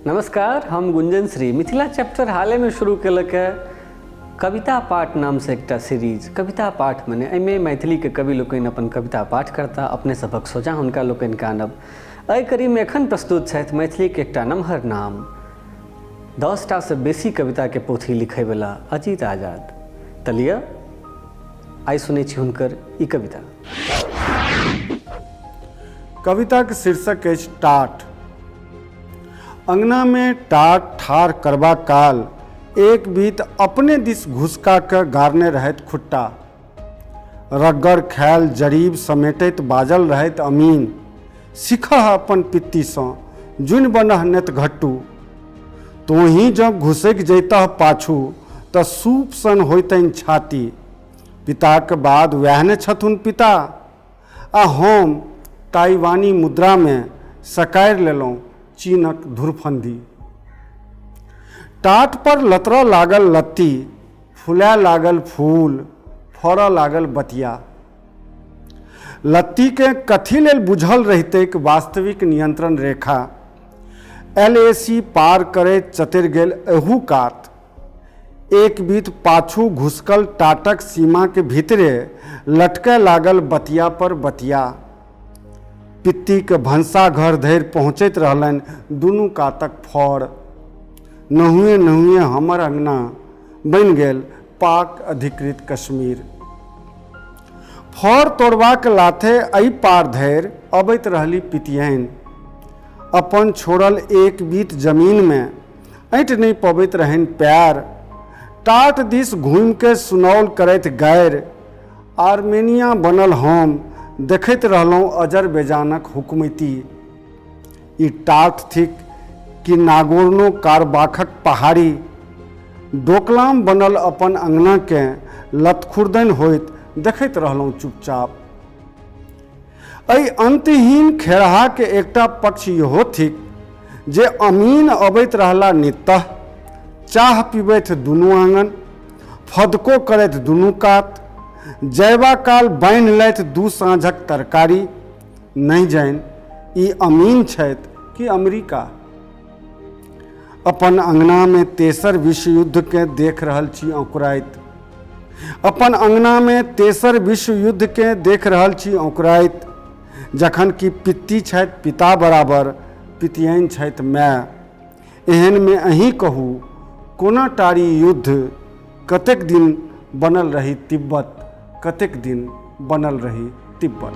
नमस्कार, हम गुंजन श्री। मिथिला चैप्टर हालेमे शुरू केलक है कविता पाठ नामसँ एकटा सीरीज। कविता पाठ मने एहिमे मैथिलीके कवि लोकनि अपन कविता पाठ करता, अपने सभक सोझाँ हुनका लोकनिके आनब। एहि कड़ीमे एखन प्रस्तुत छथि मैथिलीके एकटा नमहर नाम, 10टासँ बेसी कविताके पोथी लिखैवला अजीत आजाद। तऽ लिअ, आइ सुनै छी हुनकर ई कविता। कविताक शीर्षक अछि टाट। अंगनामे टाट ठाढ़ करबा काल एक बीत अपने दिस घुसका कऽ गाड़ने रहथि खुट्टा। रग्गड़ खायल जरीब समेटैत बाजल रहथि अमीन, सीखह अपन पित्तीसँ, जुनि बनह नेतघट्टू। तोँही जँ घुसकि जैतह पाछू तऽ सूप सन होइतनि छाती। पिताक बाद वएह ने छथुन पिता। आ हम ताइवानी मुद्रामे सकारि लेलहुँ चीनक धुरफंदी। टाट पर लतरऽ लागल लत्ती, फुलाय लागल फूल, फड़ऽ लागल बतिया। लत्तीकेँ कथी लेल बुझल रहितैक वास्तविक नियंत्रण रेखा। एल ए सी पार करैत चतरि गेल एहू कात। एक बीत पाछू घुसकल टाटक सीमाक भीतरे लटकय लागल बतिया पर बतिया। पित्तीक भनसाघर धरि पहुँचैत रहलनि दुनू कातक फड़। नहुएँ नहुएँ हमर अंगना बनि गेल पाक अधिकृत कश्मीर। फड़ तोड़बाक लाथे एहि पार धरि अबैत रहली पितियैन। अपन छोड़ल एक बीत जमीनमे ऐँट नहि पबैत रहनि पएर। टाट दिस घूमि कऽ सुनौल करथि गारि। आर्मेनिया बनल हम देखैत रहलहुँ अजरबैजानक हुकुमति। ई टाट थिक कि नागोर्नो कारबाखक पहाड़ी? डोकलाम बनल अपन अङ्गनाकेँ लतखुर्दनि होइत देखैत रहलहुँ चुपचाप। एहि अन्तहीन खेरहाक एकटा पक्ष इहो थिक जे अमीन अबैत रहला नित्तह, चाह पिबथि दुनू आङन, फदको करथि दुनू कात, जयबा काल बान्हि लथि दू साँझक तरकारी। नहि जानि ई अमीन छथि कि अमरीका। अपन अङ्गनामे तेसर विश्वयुद्धकेँ देख रहल छी औंकुराइत। अपन अङ्गनामे तेसर विश्वयुद्धकेँ देख रहल छी औंकुराइत, जखन कि पित्ती छथि पिता बराबर, पितियैन छथि माय। एहनमे अहीं कहू, कोना टारी युद्ध? कतेक दिन बनल रही तिब्बत, कतेक दिन बनल रही तिब्बत।